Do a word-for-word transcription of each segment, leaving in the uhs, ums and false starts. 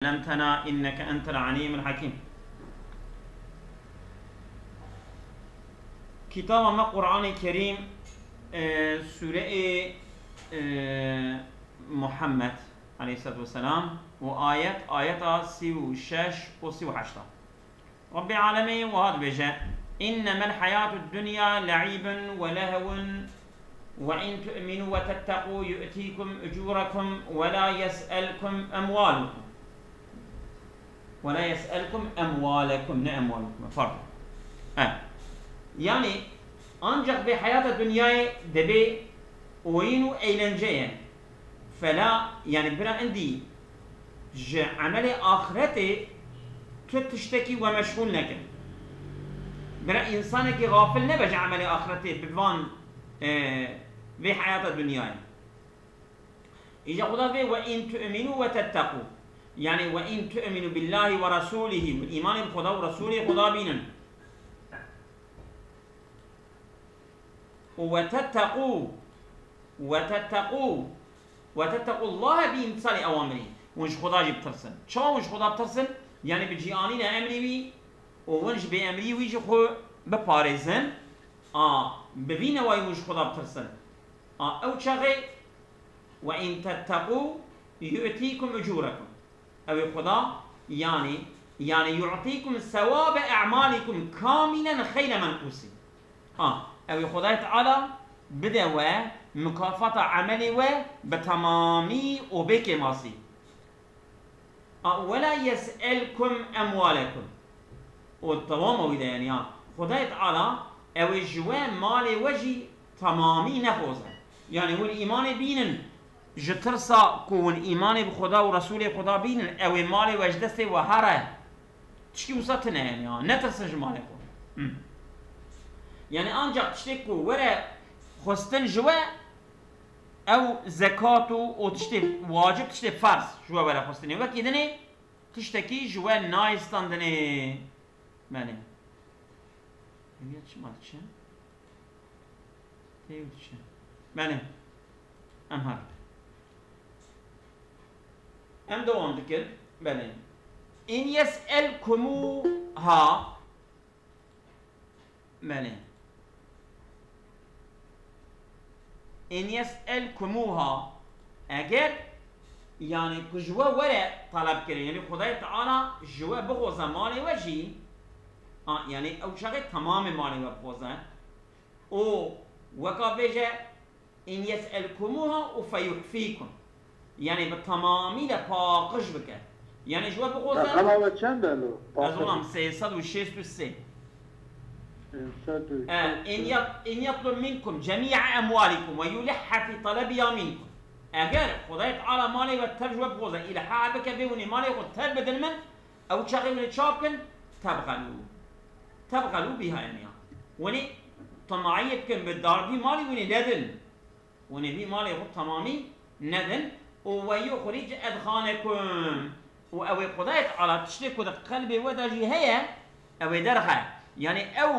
علمتنا إنك أنت العليم الحكيم. Kitaba me Qur'anê Kerîm, e, sûreyê, e, Muhammed aleyhissalatu vesselam û ayet, ayeta sî û şeş û sî û heşt a. Rabbê Alemê wiha dibêje, إنما الحياة الدنيا لعب ولهو وإن تؤمنوا وتتقوا يؤتكم أجوركم ولا يسألكم أموالكم. ولا يسألكم أموالكم، ne emwalukum, pardon. E. Yani, ancak vê heyata dinyayê dibê oyun û eğlence ye. Fela, yani bira indî ji emelê axretê tu tiştekî we meşxûl neke. Bira însanekî xafil nebe ji emelê axretê bi van, e, vê heyata dinyayê. Îca Xuda vê ve in tu'minu ve tetteqû. Yani ve in tu'minu billahi ve rasulîhi. Hûn îmanê bi Xuda û Resûlê Xuda bînin. Û ve tetteqû. Ve tetteqû. Ve tetteqû Allahe bi îmtîsalî ewamirî. Hûn ji Xuda jî bitirsin. Çawa hûn ji Xuda bitirsin? Yani bi cîanîna emrî wî û hûn ji bêemrî wî jî xwe biparêzin. A, bi vî newayî hûn ji Xuda bitirsin. A, ew çaxê, "Ve in tetteqû yu'tîkum ucûrekum." Ew ê Xuda, yani, yani, "yu'tîkum sewabe e'malîkum kamîlen xeyre menqûsî." A, ew ê Xudayê Teala bide we mukafata emelê we bi temamî û bê kêmasî. A, "Wela yes'elkum emwalekum." Û dewama wî de, yani, ya, Xwedayê Teala, ew ê ji we malê we jî temamî nexwaze. Yani, hûn îmanê bînin, ji tirsa ku hûn îmanê bi Xweda û Resûlê Xweda bînin, ew ê malê we ji destê we here. Tişkî wisa tune, yani, ya, netirsin ji malê xwe. Hı. Yani, ancak tiştê ku were xwestin ji we, ew zekat û, û tiştê wacib, tiştê ferz ji we were xwestinê. Wekî dinê tiştekî ji we nayê standinê. Belê. Ev ya çima diçe? Tê diçe. Belê. Em her. Em dewam dikin. Belê. In yes'elkumuha. Belê. In yes'elkumuha, eger, yani, ku ji we were taleb kirin, yani, Xwedayê Teala ji we bixwaze malê we jî, a, yani, ew çaxê temamê malê we bixwaze, û weka bêje, "In yes'elkumuha û feyuhfîkum." Yani bi tamamî de paqij bike. Yani ji we bixwaze. Reqema we çend e lo? Ez wilam sê sed û şêst û sê. Sê sed û şêst û sê. E, "In yat-, in yatlub minkum cemi'a emwalikum ve yulihha fi talabiha minkum." Eger Xwedayê Teala malê we tev ji we bixwaze, îlha bike, bê hûn ê malê xwe tev bidin min, ew çaxê hûn ê çap kin, tebxelû. Tebxelû biha, yani ya. Hûn ê temaiyê bikin, bi darbî malê hûn ê nedin. Hûn ê vî malê xwe temamî nedin. Û ve yuxric edxanekum. Û ew ê Xwedayê Teala tiştê ku di qelbê we de jî heye, ew ê derxe. Yani ew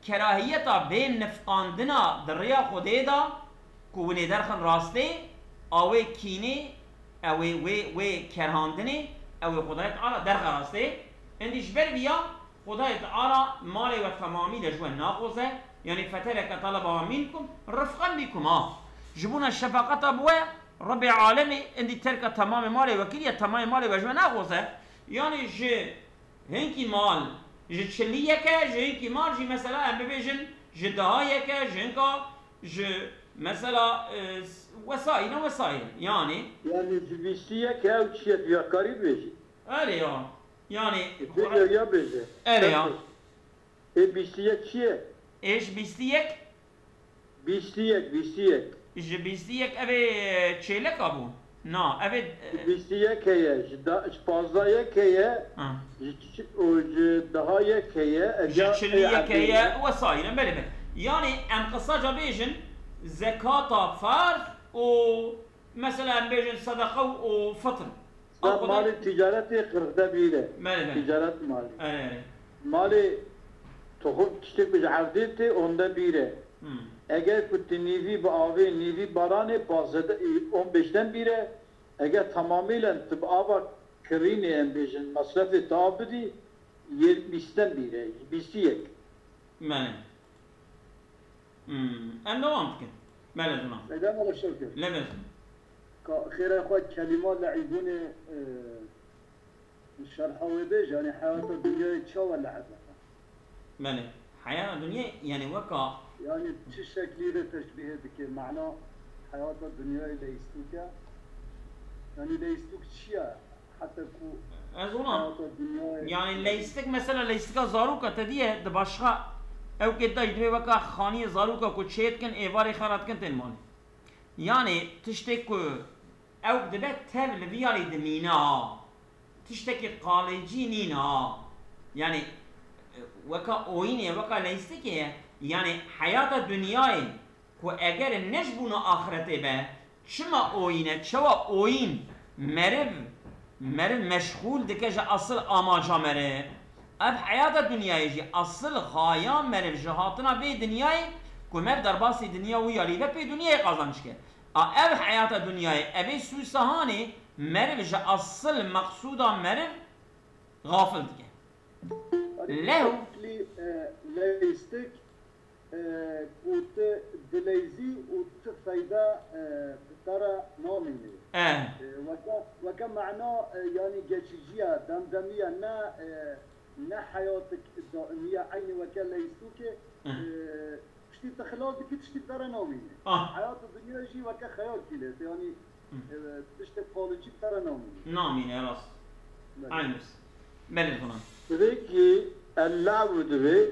kerahiyeta bê nifqandina di rêya Xwedê de ku hûn ê derxin rastê, a wê kînê, ew ê wê, wê kerhandinê, ew ê Xwedayê Teala derxe rastê. Endî ji ber vî ya, Xwedayê Teala malê we temamî de ji we naxoze, yanî fetereke talabaha minkum rifqen bikum, ha. Ji bona şefaqeta bi we, Rebê alemê endî terka temamê malê we kiriye, temamê malê we ji we naxoze. Yanî ji hinkî mal, ji çilî yeke, ji hinkî mal jî mesela em bibêjin ji deha yeke, ji hinka, ji mesela, e, s-, wesaîne wesaîl. Yanî. Yanî ji bîstî yek ew çiye tu ya karî bêjî. Erê ya. Yanî, Ê, pê ya bêje. Erê ya. Ê bîstî yek çi ye? Ê ji bîstî yek? Bîstî yek, bîstî yek. Ji bîstî yek ev ê çêleka bû? Na, ev ê, e, Ji bîstî yek heye, ji da, ji pazdeh yek heye, Ha. ji çi-, û ji deha yek heye, Ji eca çilî ê yek erdê heye, ye. Wesaîne, belê, belê. Yanî em qisaca bêjin, zekata ferz û mesela em bêjin sedeqe û fitr. Sen Ew xwe de malê ticaretê qirxde bîre. Belê, belê. Ticaret malê. Erê, erê. Malê toxum tiştek bi ji erdê tê, onde bîre. Hmm. Eger ku tu nîvî bi avê, nîvî baranê, pazdeh, on beşten bîre. Eger tamamîlen tu bi ava kirînê em bêjin, mesrefê te bidî, yê bîstem bîre, bîst û yek. Mene. Hmm. Em dewam dikin. Mele zina. Meydan mala şevke. Leme zina. Ka xêra xwe kelîma le'îbûnê, e, şerha wê bêje, yanî heyata dinyayê çawa le'ib e? Mele. Heyata dinyayê, yanî weka. Yanî çi şeklî de teşbîhê dike? Mana heyata dinyayê leîstûk e? Yanî leîstûk çi ye? Heta ku Ez ona. Heyata dinyayê. Yanî leîstik, mesela leîstika zaroka te diye di başka ew kê de jî divê weka xaniyê zaroka ku çê dikin, êvarê xera dikin tên malê. Yanî tiştê ku ew dibe tev li vî alî dimîne ha. Tiştekî qalicî nîne ha. Yanî weka oyînê, weka leîstikê ye. Yanî heyata dinyayê ku eger ne ji bona axiretê be, çima oyîn e, çawa oyîn meriv, meriv meşxûl dike ji esil amaca meriv? Ev heyata dinyayê jî esil xaya meriv ji hatina vê dinyayê ku meriv derbasî dinya wî ya lî be pê dinyayê qazanc dike. A ev heyata dinyayê, evê sûsa hanê meriv ji esil meqsûda meriv xafil dike. Lew. Eslî, e, leîstik, e, ku tu dileyzî û tu feyda, e, bi te re namînê. Eh. E, weke, weke mana, e, yanî geçiciya, demdemiya, ne, e, ne heyatik daimiya, eynî weke leîstûkê, eh, e, tiştî tu xilas dikî, tiştî bi te re namînê. Ah. Heyata dinya jî weke xeyalkî lê, yanî, e, tiştê qalicî bi te re namînê. Namîne, rast. Belê. Eynî wisa. Belê, xanım. Divê ki el-la'bu divê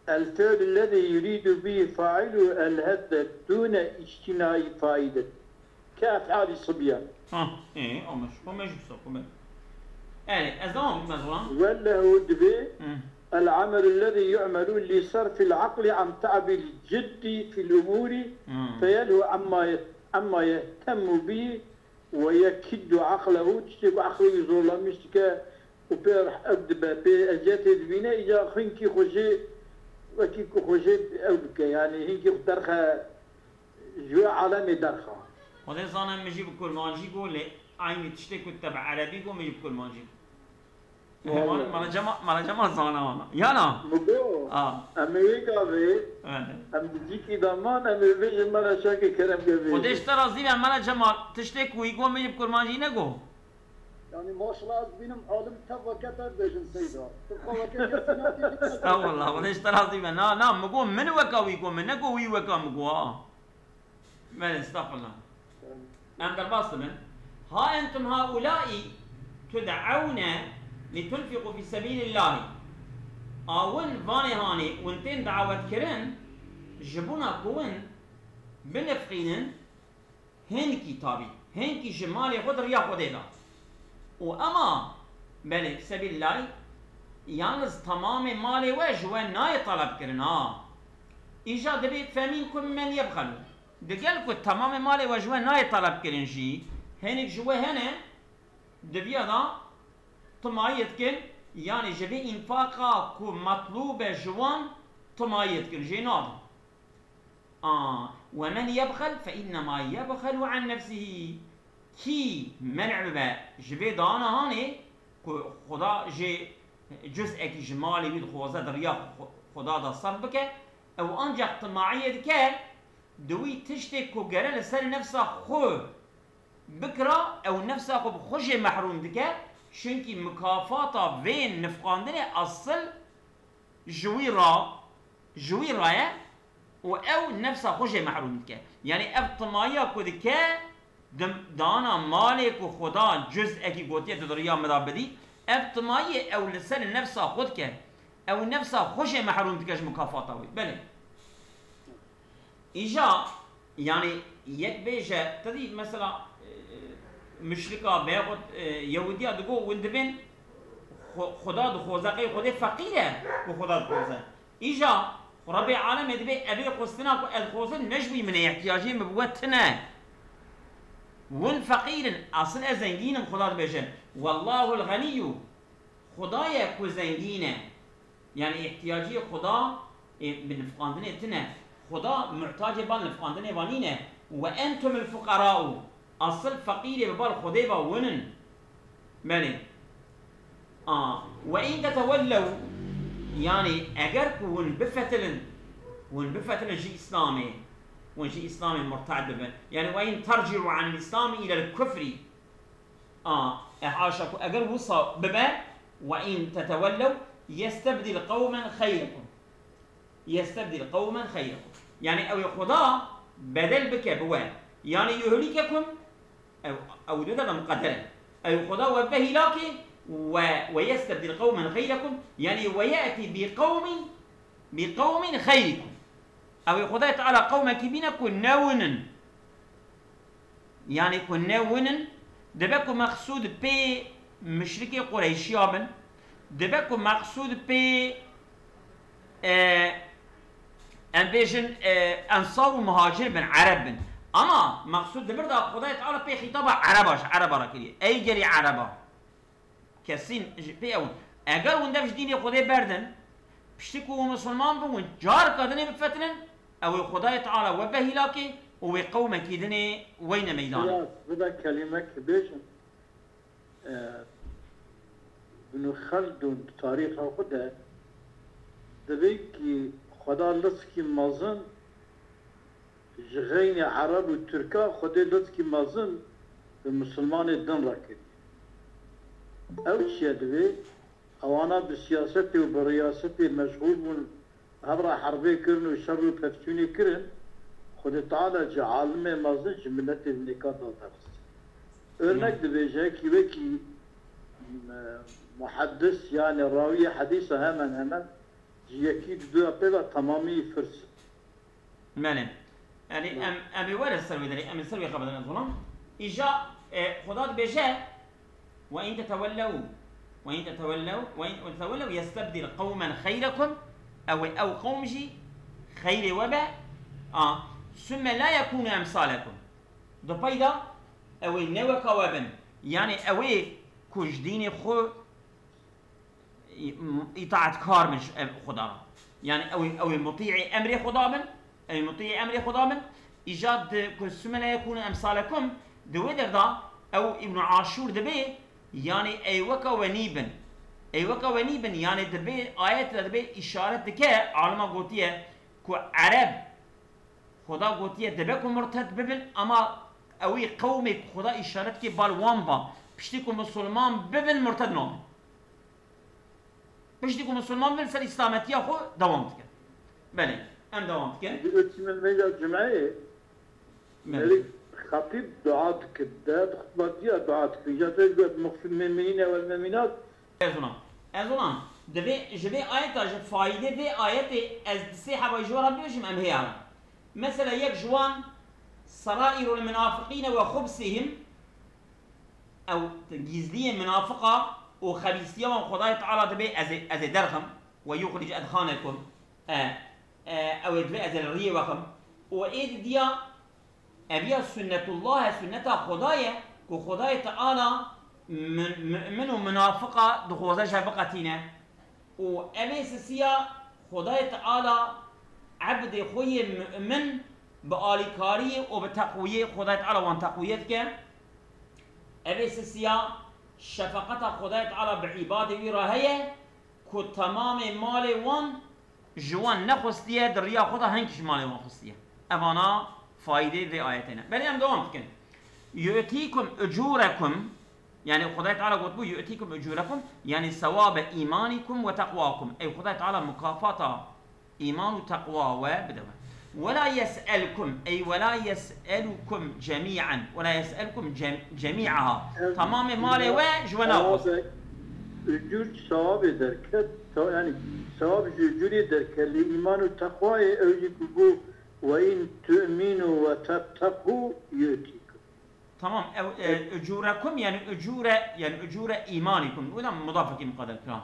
el-fi'l lezî yurîdu bî fa'ilu el-hedde dûne îçtînayî faîdet. Ke ef'alî sibyan. Ha, ê, amiş. Xwe me jî wisa, xwe me. Erê, ez dewam bikim, ez xwe. Wellehu divê Hı. el-amelu lezî yu'melu li sarfil aqli an ta'bil ciddi fil umuri Hı. feyelhu amma ye-, amma yehtemmu bî Ve yekiddu aqlehu, tiştê ku aqlê wî zorlamiş dike û pê ev dibe, pê eziyetê dibîne, îca hinkî xwe jê, wekî ku xwe jê ew bike, yanî hinkî xwe derxe, ji wê alemê derxe. Xwedê zane min jî bi kurmancî got, lê eynî tiştê ku te bi erebî got, min jî bi kurmancî got. Mala, mala Cema-, mala Cemal zana wana. Yana? Mugo. Ah. Em ê wê gavê, Evet. em bi cîkî de man, em ê bêjin mala Şakê Kerem gavê. Xwedê ji te razî be mala Cemal, tiştê ku wî got min jî bi kurmancî nego. Yanî maşallah ez bînim alim tev weke te bêjin seyda. Tu xwe weke kesî nakî. Estağfurullah, Xwedê ji te razî be. Na, na, min got min weka wî got min, nego wî weka min got, ha. Belê, estağfurullah. Em derbas dibin. Ha entum haulâi tud'ewne litunfiqu fî sebîlillâhi. A win vanê hanê win tên dawet kirin, ji bona ku win binifqînin, hinkî tabî, hinkî ji malê xwe di riya Xwedê de. Û ema, belê, fî sebîlillâhi, yalniz temamê malê we ji we nayê telebkirin, ha. Îja dibê femînkum men yebxelu. Digel ku temamê malê we ji we nayê telebkirin jî, hinek ji we hene, di viya de timayê dikin, yanî ji vê înfaqa ku metlûb e ji wan timayê dikin, jê nadin. A, we men yebxel fe innema yebxelu an nefsihî. Kî men'e bibe ji vê dana hanê ku Xuda jê cuz'ekî ji malê wî dixwaze di riya Xu-, Xuda de serf bike, ew ancax timaiyê dike, di wî tiştê ku gere li ser nefsa xwe bikira, ew nefsa xwe bi xwe jê mehrûm dike, çunkî mukafata vê nifqandinê esil ji wî ra, ji wî ra ye û ew nefsa xwe jê mehrûm dike. Yanî ev timayiya ku dike, dim-, dana malê ku Xuda cuz'ekî gotiye tu di riya min de bidî, ev timayiyê ew li ser nefsa xwe dike. Ew nefsa xwe jê mehrûm dike ji mukafata wê. Belê. Îja, yanî yek bêje, te dî mesela, e, muşrika veyahut, e, Yehûdiya digo, win dibên xwe-, Xuda dixwaze, qey Xwedê feqîr e ku Xuda dixwaze. Îja, xwe Rebbê alemê dibê, evê xwestina ku ez dixwazim ne ji wî min e, ihtiyacê min bi we tune. Win feqîr in, asil ez zengîn im, Xuda dibêje. Wallahul ganiyu, Xuda ye ku zengîn e. Yanî îhtiyaciyê Xuda, ê, bi nifqandinê tine. Xuda muhtacê bal nifqandinê va nîne. Ve entumul fuqarau. Asil feqîrê bi bal Xwedê va win in. Belê. A, وإن تتولوا, yanî eger ku hûn bifetilin, hûn bifetilin ji Îslamê, hûn ji Îslamê murted bibin. Yanî وإن ترجعوا عن الإسلام إلى الكفر. A, e, haşa ku eger wisa bibe, وإن تتولوا يستبدل قوما غيركم. يستبدل قوما غيركم. Yanî ew ê Xuda bedel bike bi we. Yanî يهلككم, ew, ew dê de muqedder e. Ew ê Xuda we ve hîlakê, we, ويستبدل قوما غيركم, yanî ويأتي بقوم، بقوم غيركم. Ew ê Xudayê Teala qewmekî bîne ku ne win in. Yanî ku ne win in, dibe ku meqsûd pê muşrikê Qureyşiya bin, dibe ku meqsûd pê, e, em bêjin, e, ensar û muhacir bin, ereb bin. Ama meqsûd di vir de Xwedayê Teala pê xîtaba ereba, ji ereba re kiriye. Ey gelî ereba. Kesîn ji pê ew in. Eger hûn dev ji dînê Xwedê berdin, piştî ku hûn misilman bin, hûn carka dinê bifetinin, ew ê Xwedayê Teala we be hîlakê û wê qewmekî dinê weyne meydanê. Biraz, bi de kelimek bêjim. E, Ibn Xeldûn di tarîxa xwe de divê ku Xweda lizkî mezin ji xeynê Ereb û Tirka Xwedê lizkî mezin bi misilmanê din re kiriye. Ew çi ye divê? Ewana bi siyasetê û bi riyasetê meşxûl bûn, hev re herbê kirin û şer û pevçûnê kirin. Xwedê Teala ji alimê mezin ji miletê nêka da derxist. Örnek dibêje ki wekî, e, muheddis, yani rawiyê hedîsa hemen hemen ji yekî di duya pê ve temamî firs in. Belê. Yanî em, em ê were ser wê derê, em ê ser wê xebedin ez olam. Îja, e, Xweda dibêje, "Ve in tetewellew, ve in tetewellew, ve in tetewellew yestebdil qewmen xeyrekum." Ew ê ew qewm jî xeyrê we be. A, "Sümme la yekûnu emsalekum." Di pey de ew ê ne weka we bin. Yanî ew ê ku ji dînê xwe î-, îtaatkar bin ji ev Xuda re. Yani ew, ew ê mutî'ê emrê Xuda bin, ew ê mutî'ê emrê Xuda bin. Îca di ku sümme la yekûnu emsalekum, di wê derda ew Îbn Aşûr dibê, yani ey weka we nî bin. Ey weka we nî bin, yani dibê ayet de dibê îşaret dike, alima gotiye ku Ereb Xuda gotiye dibe ku murted bibin, ama ew ê qewmê ku Xuda îşaret kê bal wan ba, piştî ku musulman bibin murted nabin. Piştî ku musulman bin ser îslametiya xwe dewam dikin. Belê, em dewam dikin. Di ötümün meyda cumeyê, Belê. Melek xatîb dua dikir, de xutbetiya dua dikir. Ya te got mexfil meminîne vel meminat. Ez ona. Ez ona. Divê ji vê ayeta, ji fayde vê ayetê ez di sê heba ji we re bibêjim, em hê herin. Mesela yek ji wan seraîrul munafiqîne ve xubsihim, ew gizliyê munafiqa û xebîstiya wan Xwedayê Teala dibê ez ê, ez ê derxim, ve yuxric edxanekum. E, e, ew ê divê ez ê li riyê wexim. Û ê didiya eviya sunnetullah e, sunneta Xwedayê, ku Xwedayê Teala min-, mu'min û munafiqa dixwaze ji hev biqetîne. Û ev ê sisiya Xwedayê Teala ebdê xwe yê mu'min bi alîkariyê û bi teqwiyê Xwedayê Teala wan teqwiye dike. Ev ê sisiya şefeqeta Xwedayê Teala bi îbadê wî re heye ku temamê malê wan ji wan nexwestiye, di riya xwe de hingî ji malê wan xwestiye. Evana fayde vê ayetê ne. Belê em dewam dikin. Yu'tikum ucurekum, yani Xwedayê Teala gotibû, "Yu'tikum ucurekum", yani sewabe imanikum ve teqwakum. Ey Xwedayê Teala mukafata îman û teqwa we bide we. "Ve la yes'elkum", ey "ve la yes'elukum cemî'en", "ve la yes'elukum cem-, cemî'aha". Tamamê malê we ji we naxwest. Ucur sewabê derket, sew-, yani sewab ji ucurê derket. Li îman û teqwayê ew jî ku got, "Ve in tu'minu ve tettequ yu'tikum." Tamam, ew, e, ucurekum, yani ucure, yani ucure imanikum. Wila mudafekî muqedder kira.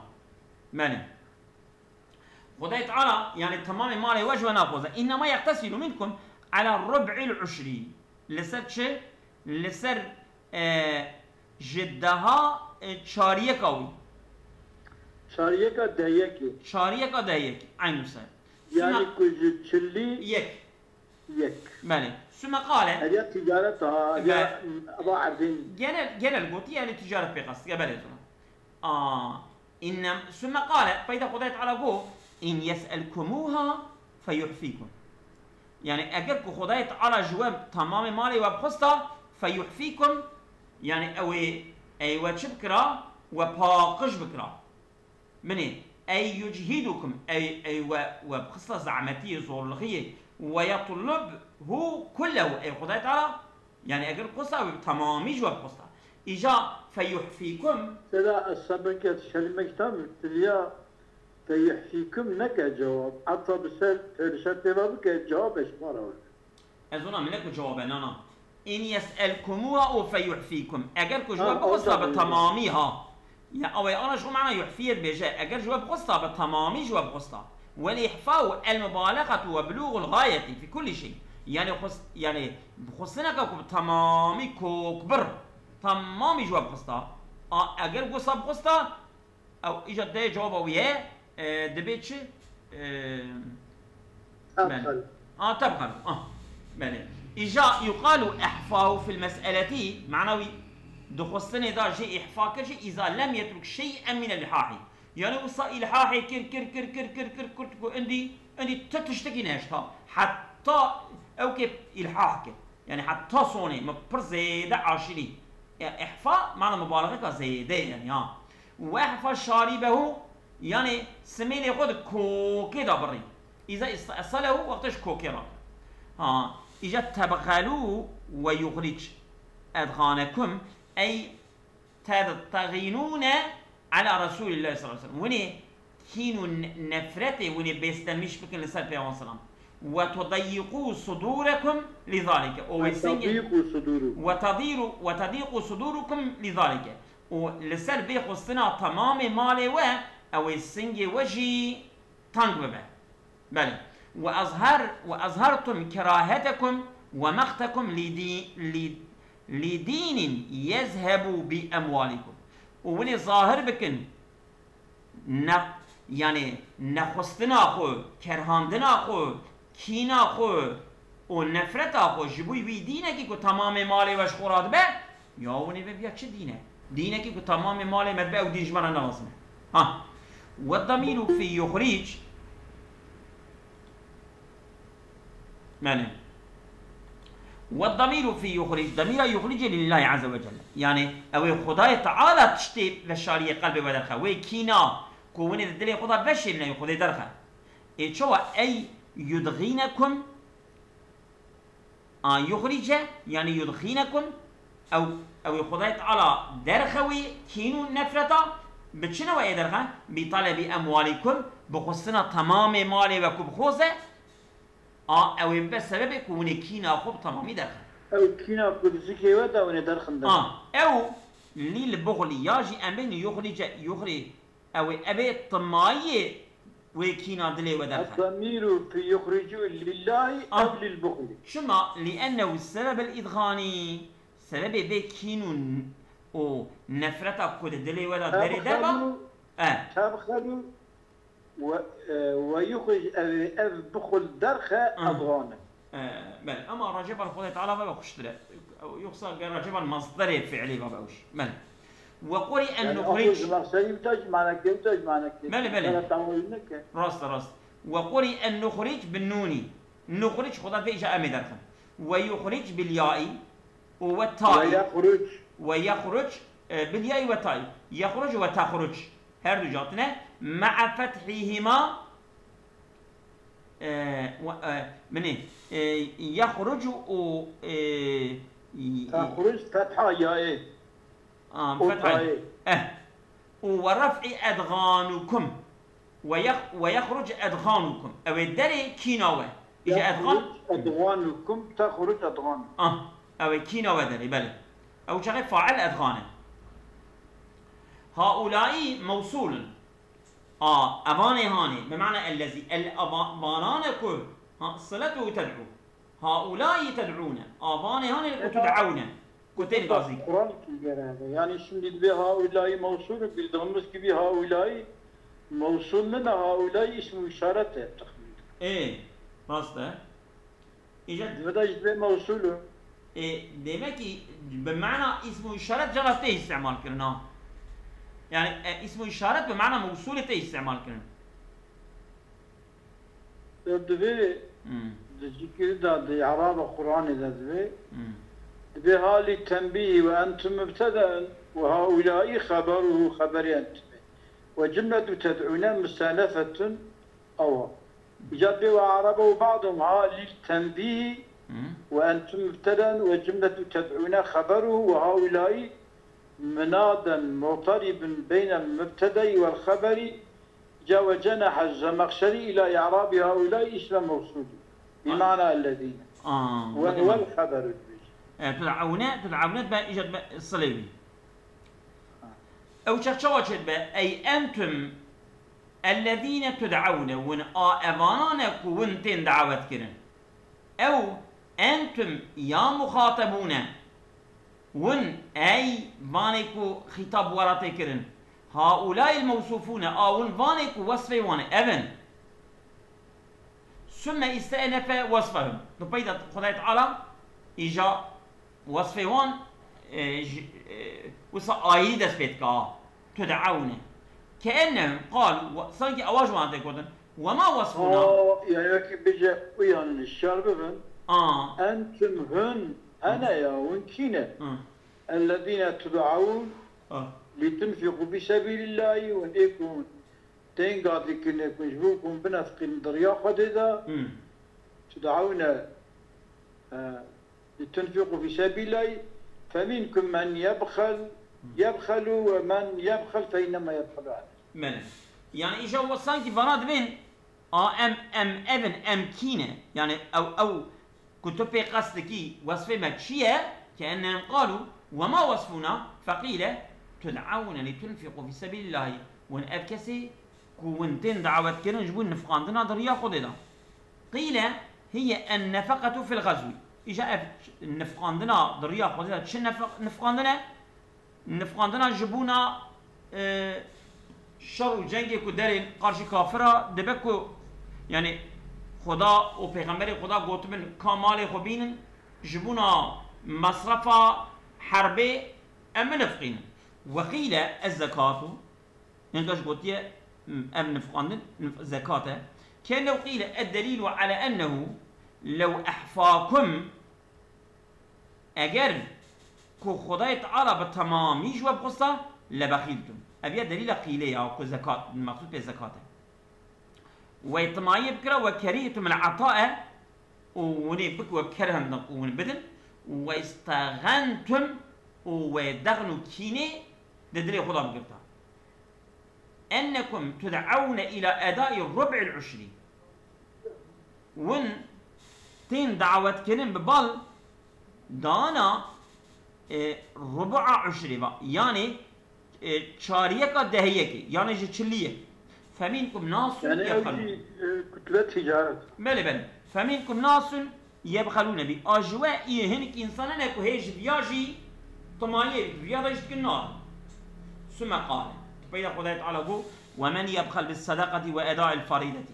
Belê. Xwedayê Teala, yani temamê malê we ji we naxwaze. "Înnema yeqtesiru minkum ala rub'il uşri." Li ser çi? Li ser, e, ji deha, e, çariyeka wî. Çariyeka dehiyekê. Çariyeka dehiyekê. Eynû ser. Yani Suna- ku ji çilî yek. Yek. Belê. Sümme qale. Ev ya ticaret ha, ev ya, Be- eva erdên. Genel, genel gotiye, yani ticaret pê qast dike, belê zona. A, innem, sümme qale, peyda Xwedayê Teala got, "In yes'elkumuha feyuhfikum." Yani eger ku Xwedayê Teala ji we tamamê malê we bixwesta, feyuhfikum, yani ew ê, ey we çi bikira? We paqij bikira. Binê, ey yuchidukum, ey, ey we, we bixista zehmetiyê, zorlixiyê, we yetlubhu kullehu, ey Xwedayê Teala, yani eger bixista, ew bi temamî ji we bixista. Îca feyuhfikum. Seyda, ez sebir ke, şerî me kitab, tu diya feyuhfikum neke cewab. Heta bi ser, pêrişa têva bike, cewab eşkara were. Ez ona min ku cewab e, na, na. In yes'elkumuha u feyuhfikum. Eger ku ji we Ha, bixwesta bi tamamî ha. Ya, ew ê ana ji xwe mana yuhfiye dibêje. Eger ji we bixwesta bi tamamî ji we bixwesta. Wel ihfa'u el mubalexatu ve buluğul gayeti fi kulli şey. Yani xwest-, yani bixwestineke ku bi tamamî kokbir, tamamî ji we bixwesta. A, eger wisa bixwesta, Ew, îca dê cewaba wî ye, e, dibê çi? E, Tabxel. Belê. A, tabxel. A, belê. Îca yuqalu ihfa'u fil mes'eleti, mana wî di xwestinê de jê ihfa kir jî, îza lem yetruk şey'en minel ilhahi. Yani wisa ilhahê kir, kir, kir, kir, kir, kir, kurt ku indî, indî tu tiştekî nehişta. Heta ew kê ilhah kir. Yani heta sonê, min pir zêde aşînî. Ya, ihfa, mana mubalaxeka zêde yani, ha. Ve ihfa şaribehu, yani simêlê xwe di kokê de birî. Îza ist-, estalehu, wextê ji kokê re. Ha, îca tebxelu ve yuxric edxanekum, ey tebtexînûne ala Resûlîllahî sallallahu aleyhi ve sellem. Winê kîn û ne-, nefretê winê bêstemîş bikin li ser Pêxember selam. Ve tudeyyiqû sudûrekum li zalike. Û wê singê Ve tadîqû sudûrû. Ve tadîrû, ve tadîqû sudûrukum li zalike. Û li ser vê xwestina temamê malê we, ew ê singê we jî tang bibe. Belê. Ve azhar-, ve azhartum kerahetekum ve maqtekum li dî-, li, li dînin yezhebu bi emwalikum. Û winê zahir bikin, ne, yani nexwestina xwe, kerhandina xwe, kîna xwe û nefreta xwe ji bo wî dînekî ku temamê malê we ji xwe radibe, Ya winê ve biya çi dîn e? Dînekî ku temamê malê me dibe, ew dîn ji me re ne lazim e. Ha. Ve damîru fî yuxrîc. Belê. Ve damîru fî yuxrîc. Damîra yuxrîcê lillahî azze ve celle. Yani ew ê Xwedayê Teala tiştê veşariyê qelbê we derxe. Wê kîna ku winê di dilê xwe de veşêrîne, Xwedê derxe. Ê çawa ey yudxînekum A yuxrîce, yani yudxînekum, ew, ew ê Xwedayê Teala derxe wî kîn û nefreta, bi çi ne we ê derxe? Bi talebi emwalikum, bi xwestina temamê malê we ku bixoze, a ew ê bibe sebebê ku hûn ê kîna xwe bi temamî derxin. Ew kîna ku di zikê we de hûn ê derxin derxe. A, ew lîl buxlî ya jî em bên yuxrîce, yuxrî Ew ê, ev ê timayiyê wê kîna dilê we derxe. Eddemîru fî yuxricû lillahî Ah. ew lil buxlî. Çima? Li ennehu sebebel îdxanî. Sebebê vê kîn û, û nefreta ku di dilê we de derê de ba. Tebxelû, Eh. tebxelû we, e, we yuxric ev, ev buxul derxe Ah. edxane. E, belê, ama receba li Xwedê Teala ve xweştir e. Yoksa ger receba li masderê fiilî ve be ew jî. Belê. Ve qurî en Yani, nuxric. Apo ji mexserî bita ji manekê bita ji manekê. Belê, belê. Sana tamam neke. Rast e, rast. Ve qurî en nuxric bin nûnî. Nuxric Xweda vê îca em ê derxin. Ve yuxric bil yaî û ve taî. Ve yexruc. Ve yexruc, e, bil yaî ve taî. Yexruc ve texruc. Her du jatine. Me'a fethîhima E, we, e, minê, e, yexrucu û, e, y-, Texruc fetha ya ê. A, û fetha. Tayê. Eh. Û we ref'î edxanukum. We yex-, we yexruc edxanukum. Ew ê derê kîna we. Îje edxan. Yexruc edxanukum, texruc edxanukum. Ah, ew ê kîna we derê, belê. Ew çaxê fail edxan e. Haulai mewsûl in. A, evanê hanê, bi mana ellezî, el ava-, vanane ku, ha, siletu ted'u. Haulai ted'ûne. A vanê hanê ku tud'ewne. Ku tên gazî. Kur'an ki gerek. Yani şimdi bir haulai mevsul, bildiğimiz gibi haulai mevsul ne de haulai ismu işaret e takdir. Ê, rast e. Îca Divê de ji vê mewsûl o. E, demek ki bi mana ismu işaret cara tê istimal kirin ha. Yani e, ismu işaret bi mana mewsûlê tê istimal kirin. Divê Hmm. di zikir de, di i'raba Qur'anê de divê. Hmm. Divê halî tenbîhî ve entum mübteden ve haulâi xeberuhu xeberi entumê. Ve cümletu ted'ûne müstenefetun awa. Îca divê ve araba ve ba'dum ha lil tenbîhî Hmm. ve entum mübteden ve cümletu ted'ûne xeberuhu ve haulâi Munaden mu'taribun beynel mübtedai vel haberi, ca ve cenaha Zemexşeri ila i'rabi haulai isme mevsûlî. Bi mana ellezîne. Aa, Ve bakın. huvel haberu dibêje. E, tud'avne, tud'avne be, îca be, silê wî. Ew çax çawa çêdibe? Ey entüm ellezîne tud'avne, win a evanane ku win tên dawet kirin. Ew entüm ya muxatabûne. Win ey vanê ku xîtab wera tê kirin. Haulâil mewsûfûne, a win vanê ku wesfê wan e, ev in. Sümme iste'nefe wesfehum. Tu peyda Xwedayê Teala îja wesfê wan, e, ji, e, wisa ayî dest pê dike, a. Tud'avne. Ke'ennehum qalu, wa-, sankî ewa ji wan tê gotin. Wema wesfuna. Ha, yani wekî bêje, û yan şiyar bibin. A. Entüm hûn, hene ya, hûn kî ne? Hı. Ellezîne tud'avûn Ha. litunfiqû fî sebîlillahî, hûn ê ku tên gadî kirine ku ji bo ku hûn binefqînin di riya Xwedê de. Hı. Tud'avne, e, litunfiqû fî sebîlillahî, feminkum men yebxel, Hı. yebxelu ve men yebxel fe innema yebxelu an Belê. Yani îja we sankî vana dibên, a em, em ev in, em kî ne? Yani ew, ew ku tu pê qest dikî, wesfê me çi ye? Ke'ennehum qalu, wema wesfuna, feqîle, tud'avne litunfiqû fî sebîlillahî. Win ev kesê ku win tên dawet kirin ji bo nifqandina di riya Xwedê de. Qîle, hiye en nefeqetu fil gazwi. Îja ev nifqandina di riya Xwedê de çi nefeq-, nifqandin e? Nifqandina ji bona, e, şer û cengê ku derên qarşî kafira dibe ku, yani, Xuda û Pêxemberê Xuda gotibin, ka malê xwe bînin, ji bona mesrefa herbê em binifqînin. Weqîle ez zekatu, hinga ji gotiye, ev nifqandin, nif-, zekat e. Kene qîle ed delîlu ala ennehu lew ehfakum Eger ku Xwedayê Teala bi temamî ji we bixwesta, lebexîltum. Ev ya delîla qîlê ya ku zekat, mexsûd pê zekat e. We timayê bikira, we kerîhtum el-etae û winê bik we kerhendin ku win bidin, we istexentum û we dexn û kînê di dilê xwe de bigirta. Ennekum tud'avne ila edai rub'il uşri. Win tên dawet kirin bi bal dana, e, rubu'a uşri va. Yani, e, çariyeka dehiyekê. Yani ji çiliyek. Feminkum nasun Yani ew yebxelun. jî, e, kutbe ticaret. Belê, belê. Feminkum nasun yebxelûne bî. A ji we yê hinek însanan e ku hê ji viya jî timayê bî, viya de jî dikin na. Sümme qale. Tu peyda Xwedayê Teala got, "Ve men yebxel bis sedaqeti ve edail farideti."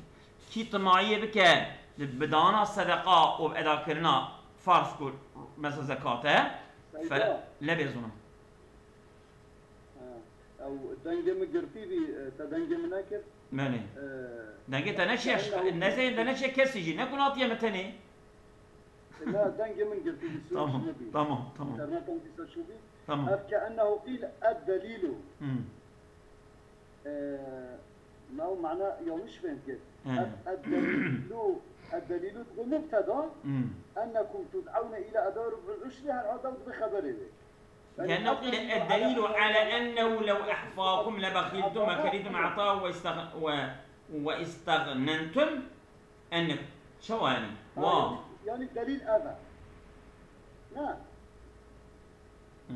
Kî timayê bike bi dana sedeqa û edakirina farz ku mesela zekat e, fe-, Seyda. Lebê zûna. Ha. Ew dengê min girtî bî, e, te dengê min nekir. Belê. E, Dengê te neçiye, yani ew nezeyên te neçiye kesî jî, ne ku natiye min tenê. Na, dengê min girtî bî, sonuç Tamam, nebî. tamam, tamam. Internetan dîsa çûbî. Tamam. Ev ke ennehu qîl ed delîlu. Hmm. E, na mana yanlış fehmkir. He. Ev ed delîlu, ed delîlu dibe mubteda. Hmm. Ennekum tud'avne ila edai rub'ul uşri, her halde dibe xeberê wê. Yani لأنه قيل الدليل على أنه لو أحفاكم لبخلتم وكرهتم العطاء واستغ-، و-، واستغننتم أن شو يعني؟ واو. Yani delîl ev e. Ne? Hı?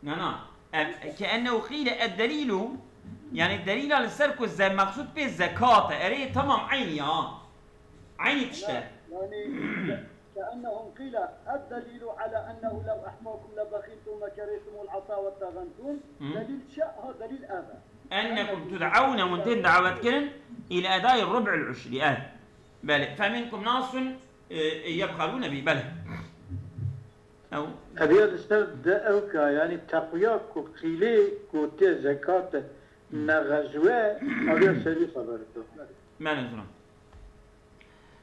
Na, na. E, ke'ennehu qîle ed-delîlu, yani delîla li ser ku ze-, mexsûd pê zekat e. Erê, tamam, eynî ya. Eynî tişt e. Yani, كأنهم قيل الدليل على أنه لو أحفاكم لبخلتم وكرهتم العطاء واستغنتم. Hı. Delîl çi? Ha, delîl ev e. أنكم تدعون, hûn tên dawet kirin, إلى أداء الربع العشر. Eh. Belê. فمنكم ناس E, e, yebxelûne bî, belê. Ew Ev ya li ser de ew ka, yanî teqwiya ku qîlê ku tê zekat e, ne xezwe, ev ya serî xeber e. Belê, zûna.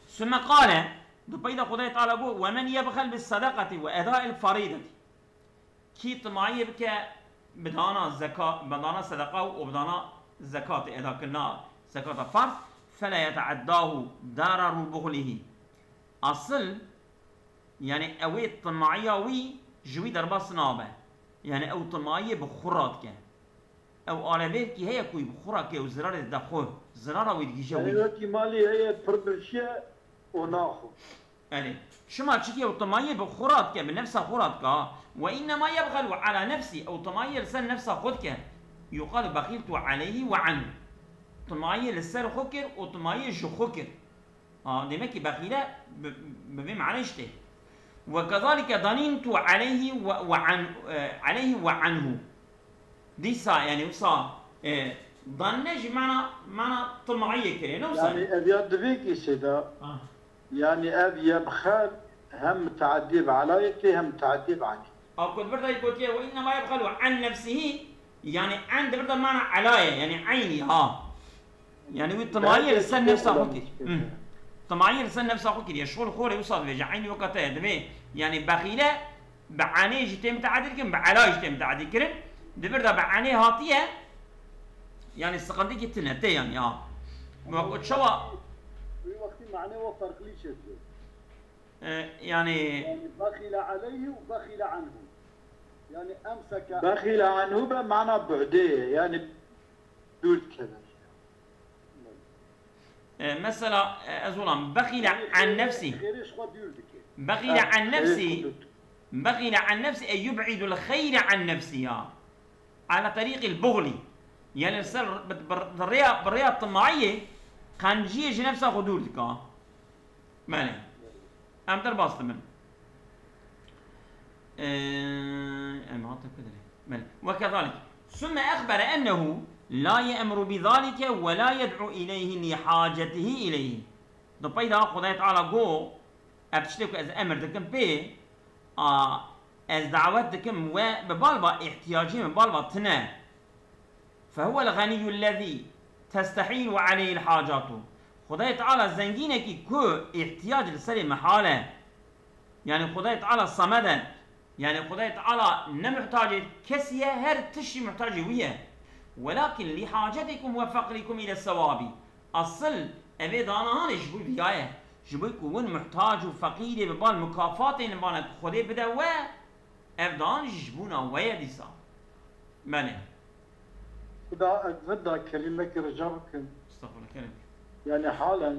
Sümme qale, di peyda Xwedayê Teala got, "Ve men yebxel bis sadaqati ve eda'il faridati." Kî timayê bike bidana zeka-, bidana sedeqa û bidana zekatê, edakirina zekata farz, fela yeteeddahu dararu buxlihi. Asil, yani ew ê timayiya wî ji wî derbas nabe. Yani ew timayê bi xwe re dike. Ew alevêrkî heye ku wî bi xwe re ke û zirarê dide xwe, zirara wî digihîje Yanî wî. Wekî malî heye pir birçî ye û naxwe. Erê. Çima çikî ew timayê bi xwe re dike, bi nefsa xwe re dike. Ve innema yebxelu ala nefsî, ew timayê li ser nefsa xwe dike. Yuqalu bexîltu aleyhi ve anhu. Timayê li ser xwe kir û timayê ji xwe kir. Ha, demek ki bexîle bi, bi vê manê işte. Ve kezalike danîntu aleyhi ve, ve an, e, aleyhi ve anhu. Dîsa, yani wisa, e, danne ji mana, mana timayê kirê, ne wisa? Yani ev ya divê ki sêda. Ha. Yani ev yebxel hem mutaedî bi alayê tê hem mutaedî bi anî. A ku di vir de gotiye, "Ve innema yebxelu an nefsihi", yani an di vir de mana ala ye, yani eynî ha. Yani wî timayê li ser nefsa xwe kir. Hı. Timayê li ser nefsa xwe kiriye. Şol xorê wisa dibêje, eynî weka te ye. Dibê, yani bexîle bi anê jî tê miteedî kirin, bi ala jî tê miteedî kirin. Di vir de bi anê hatiye, yani sıkıntı ki tine, tê yani ha. Wek o çawa Wî wextî mane wa ferqlî çêdibe. E, yani Yani bexîle aleyhi û bexîle anhu. Yani emseke Bexîle anhu be mana bu'dê ye. Yani dûr dikeve. E, mesela, e, ez olam, bexîle Yani an xêrê, nefsî. Xêrê ji xwe dûr dike. Bexîle Ha, an xêrê nefsî. Xwe dûr dike. Bexîle an nefsî, e, yub'idul xeyre an nefsî ya. Ala tariqil buxli. Yani ser, bi, bi, bi rêya, bi rêya timayê, qenciyê ji nefsa xwe dûr dike. Belê. Em derbas dibin. Ee, em hatin ku derê. Belê. Ve kezalik. Sümme ehbere ennehu la ye'muru bi zalike ve la yed'u ileyhi li hacetihi ileyhi. Di peyda Xwedayê Teala got, ev tiştê ku ez emir dikim pê, a, ez dawet dikim we bi bal ba ihtiyacê min bal ba tine. Fehuwel ganiyyullezî testehîlu aleyhil hacatu. Xwedayê Teala zengînekî ku îhtiyac li serê mihal e. Yani Xwedayê Teala samed e. Yani Xwedayê Teala ne muhtacê kesî ye, her tiştî muhtacê wî ye. Welakin li hacetikum ve feqrikum ile sewabi. Asil evê dana hanê ji bo viya ye. Ji bo ku win muhtac û feqîrê bi bal mukafatên vane ku Xwedê bide we, ev dan jî ji bona we ye dîsa. Belê. Xuda ez vir da kelîmekî rica bikim. Estexfirullah, kelîmekî. Yani halen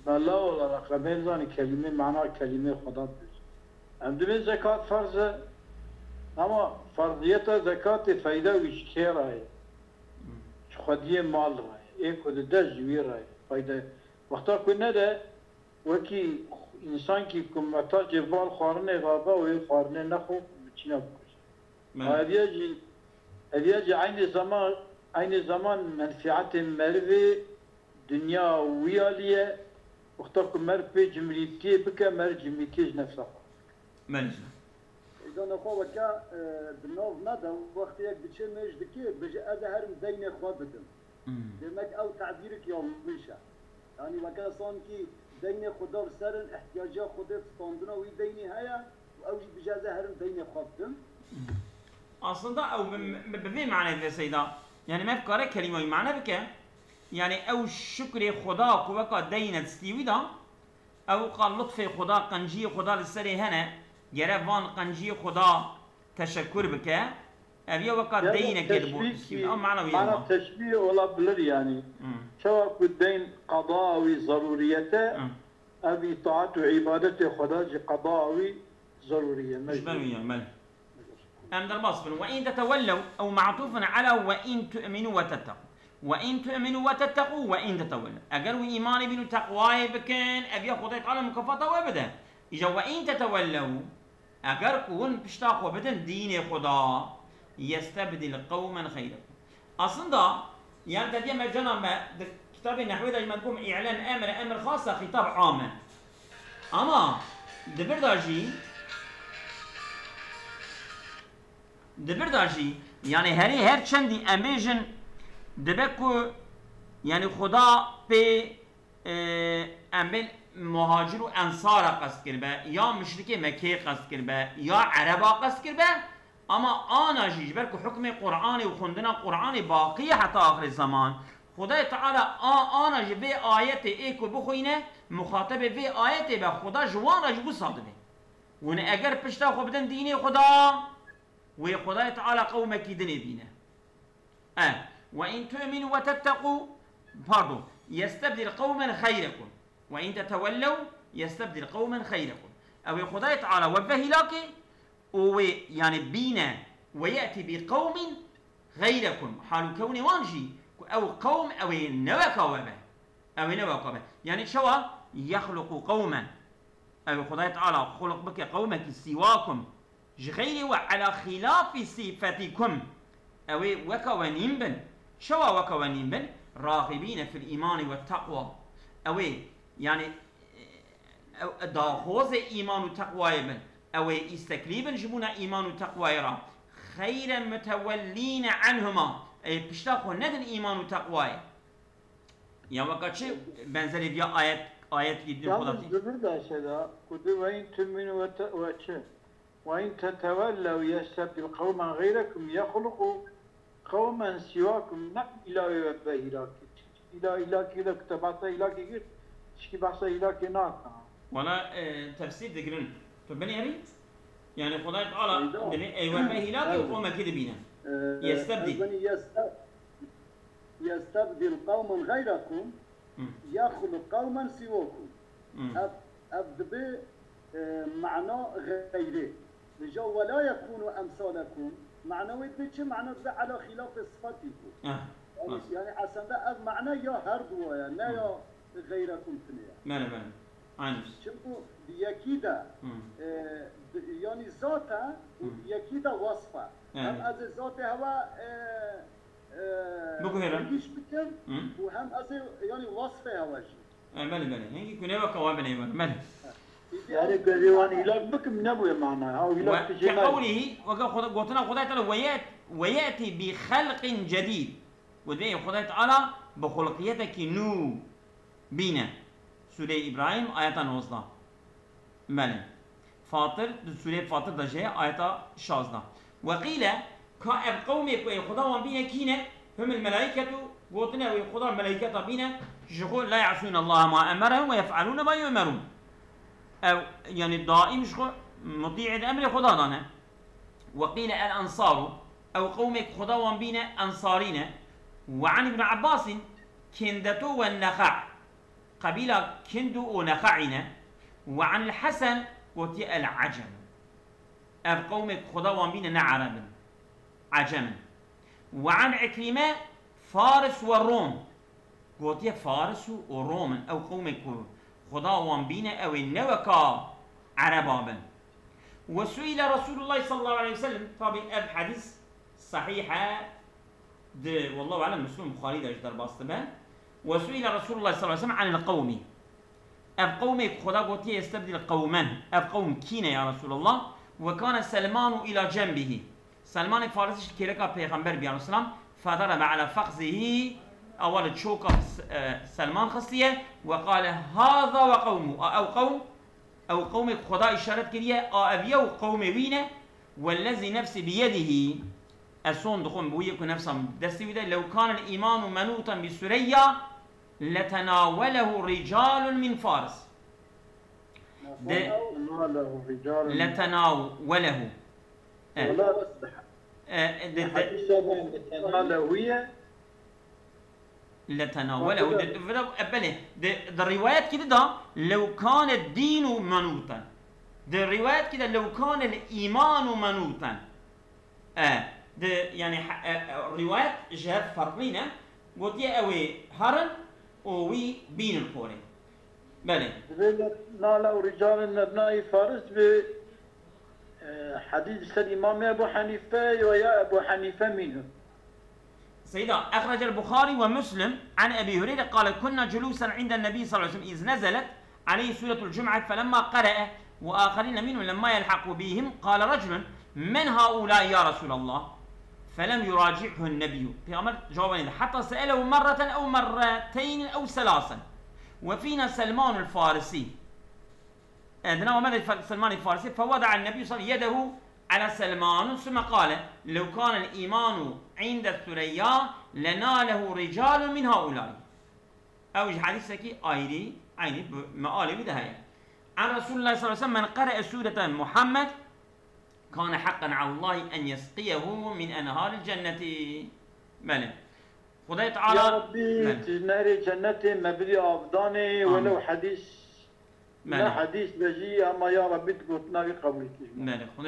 bela olarak em hê zanî kelîmê, mana kelîmê Xuda dibêjin. Em dibên zekat ferz e, ama ferziyeta zekatê feyda wî ji kê re ye? Hmm. Ji xwediyê mal re ye. Ê ku dide ji wî re ye. Feyda. Wexta ku nede, wekî însankî ku muhtacê bal xwarinê rabe û yê xwarinê nexwe, çîna bikuje. Belê. Ev ya jî, ev ya jî eynî zeman, eynî zeman menfîetê merivê dinya wî alî ye. Wexta ku meriv pê cimrîtiyê bike, meriv cimrîtiyê ji nefsa xwe. Belê. Îdana xwe weke, e, di nav me de wextê yek diçe mêj dikê, dibêje, "Ez ê herim deynê xwe bidim." Hmm. Demek ew tebîrek yanlış e. Yani weke sankî deynê xwe da li ser in, ihtiyaciya Xwedê, standina wî deynî heye û ew jî dibêje, "Ez ê herim deynê xwe bidim." Aslında ew bi, bi, bi vê manê dibe seyda. Yani me dikare kelîma wî mane bike. Yani ew şukrê Xweda ku weka deyne distî wî da, ew qal lutfê Xweda, qenciyê Xweda li serê hene, gere van qenciyê Xweda teşekkür bike. Ev ya weka Ya da deynekê li bo teşbîh distî wî. Ew mana wî ye. Mana teşbîh olabilir yani. Hmm. Çawa ku deyn qada wî zerûriyet e, Hmm. ev îtaat û îbadetê Xweda jî qada wî zerûrî ye, Ji ber mecbûr. wî ye, belê. Em derbas bin. Ve in tetevellew, ew me'tûfun ala ve in tu'minu ve tetteqû. Ve in tu'minu ve tetteqû ve in tetevellew. Eger wî îmanê bîn û teqwayê bikin, ev ya Xwedê Teala mukafata we bide. Îja ve in tetevellew, eger ku hûn pişta xwe bidin dînê Xweda, yestebdil qewmen xeyrekum. Aslında, yani te diye me cana me, di kitabê nehwê de jî me digot, î'len emr e, emr xas e, xîtab am e. Ama di vir de jî, di vir de jî, yani herî her çendî em bêjin, dibe ku, yani Xuda pê, e, em bên muhacir û ensara qest kiribe, ya muşrikê Mekkeyê qest kiribe, ya ereba qest kiribe, ama ana jî ji ber ku hukmê Qur'anê û xwendina Qur'anê baqî ye heta axirê zeman, Xwedayê Teala a, ana jî vê ayetê ê ku bixwîne, muxatebê vê ayetê be, Xweda ji wan re jî wisa dibe. Hûn eger pişta xwe bidin dînê Xweda, wê Xwedayê Teala qewmekî dinê bîne. E, وإن تؤمنوا وتتقوا، pardon, يستبدل قوما غيركم، وإن تتولوا يستبدل قوما غيركم. Ew ê Xwedayê Teala we ve hîlakê û wê, yani, bîne, ويأتي بقوم غيركم. Hal û kewnê wan jî ku ew qewm ew ê ne weka we be. Ew ê ne weka be. Yani çawa? يخلق قوما. Ew ê Xwedayê Teala xulq bike qewmekî سواكم. Ji xeyrê we على خلاف صفتكم. Ew ê weka we nîn bin. Çawa weka we nîn bin? راغبين في الإيمان والتقوى. Ew ê, yani, ew, daxwazê îman û teqwayê bin. Ew ê îsteklî bin ji bona îman û teqwayê re. غير متولين عنهما. Ê pişta xwe nedin îman û teqwayê. Ya weka çi benzerê viya ayet, ayet yê din Xweda Yalnız tê? Öbür de şeyde, kudu ve in tümünü ve te-, ve çi? وإن تتولوا يستبدل قوما غيركم يخلقوا قوما سواكم. Ne îlawê we be hîlakê. Îla, hîlakê de kutebata hîlakê kir, tişkî behsa hîlakê naka. Wala, e, tefsîr digirin. Tu binêrî? Yani Xwedayê Teala Eyda. Dibê ey we be hîlakê û Evet. Qewmekî dibîne. E, Yestebdil. Ev benî yeste-, yestebdil qewman gayrakum, Hı. yexluq qewman siwakum. Hı. Ev, ev dibe, e, mana xeyrê. Li ja "Ve la yekunu emsalekum", mana wê dibe çi? Mana dibe "Ala xilafê sifatikum". Ah, Yani, bas. Yani aslında ev mana ya her duwa ya, ne Hı. ya xeyrekum tine ya. Bele, bele. Aynı. Çünkü di yekî de, Hı. e, di, yani zat e, û Hı. di yekî de wasf e. Yani. Hem ez ê zatê hewa, e, e, Biguherim. Giş bikim Hı. û hem ez ê, yani wasfê hewa jî. E, belê, belê. Hingî ku ne weka we binêrin, belê. Yani ku ez ê wan hîlak bikim, nebûye mana. Ew hîlak Ve tijê me. Keqewlihî, weke Xweda, gotina Xwedayê Teala, "Ve yet-, ve yetî bi xelqin cedîd." Got, "Ê Xwedayê Teala bi xulqiyetekî nû bîne." Sûreyê Îbrahîm, ayeta nozdeh. Belê. Fatir, di Sûreyê Fatir de jî heye, ayeta şazdeh. Ve qîle, ka ev qewmê ku ê Xweda wan bîne kî ne? Humul melaîketu, gotine wê Xweda melaîketa bîne, ji xwe, "La ya'sûne Allahe ma emerehum ve yef'alûne ma yu'merûn." Ew, yani daîm ji xwe mutî'ê di emrê Xweda de ne. Ve qîle el ensaru, ew qewmê ku Xweda wan bîne ensarî ne. Ve an Ibn Abbasîn, Kindeto ve Nexa'. Qebîla Kindu û Nexaî ne. Ve anil Hesen gotiye el Ecem. Ev qewmê ku Xweda wan bîne ne Ereb in. Ecem in. Ve an Îkrîme Faris ve Rom. Gotiye Faris û, û Rom in. Ew qewmê ku Xweda wan bîne ew ê ne weka Ereba bin. Ve suîle Resulullah sallallahu aleyhi ve sellem. Tabî ev hedîs sahîh e. Di, wallahu alem, Muslim, Buxarî de ji derbas dibe. Ve suîle Resulullah sallallahu aleyhi ve sellem anil qewmî. Ev qewmê ku Xweda gotiye, "Yestebdil qewmen." Ev qewm kî ne ya Resulallah? Ve kane Selmanu ila cenbihî. Selmanê Farisî ji kêleka Pêxember bî aleyhisselam. Fedarebe ala fexzihî. Ewa li çoka, e, Selman xistiye. Ve qale, "Haza ve qewmu." A, ew qewm, ew qewmê ku Xweda îşaret kiriye, a ev ye û qewmê wî ne. Wellezî nefsî biyedihî, ez son dixwim bi wî yê ku nefsa min destê wî de, lew kanel îmanu menûten bi Sureyya, letenawelehu ricalun min Faris. De, Letenawelehu ricalun min letenawelehu. Evet. Wala E, de, de, Hadîsa de letenawelehu ye. Letenawelehu. Bak, de, de, de, e, belê. De, de rîwayet kî de da, "Lew kane dînu menûten." De rîwayet kî de, "Lew kane îmanu menûten." E, de, yani, ha, e, e, rîwayet ji hev ferqlî ne. Gotiye ew ê herin û wî bînin xorê. Belê. Divê le-, nala û ricalin nebnayî Faris bi, e, hedîs ser Îmamê Ebu Henîfe yo ya Ebu Henîfe mînû. Seyda, أخرج البخاري ومسلم عن أبي هريرة قال: كنا جلوسا عند النبي صلى الله عليه وسلم إذ نزلت عليه سورة الجمعة فلما قرأ وآخرين منهم لما يلحقوا بهم قال رجل من هؤلاء يا رسول الله؟ فلم يراجعه النبي. Peygamber cevap vermedi. حتى سأله مرة أو مرتين أو ثلاثا. وفينا سلمان الفارسي. E, di nava me de Fe-, Selmanê Farisî, فوضع النبي صلى الله عليه وسلم يده على سلمان ثم قال لو كان الإيمان عند الثريا لناله رجال من هؤلاء. Ew ji hedîsekî ayrî, eynî bi mealê wî de heye. عن رسول الله صلى الله عليه وسلم من قرأ سورة محمد كان حقا على الله أن يسقيه من أنهار الجنة. Belê. Xwedayê Teala, Ya Rabbî, belê. Tu ji nehrê cennetê me bidî avdanê, Amin. Welew hedîs, ne Belê. Hedîs be jî, ama ya Rabbî tu gotina wî qebûl kir. Belê.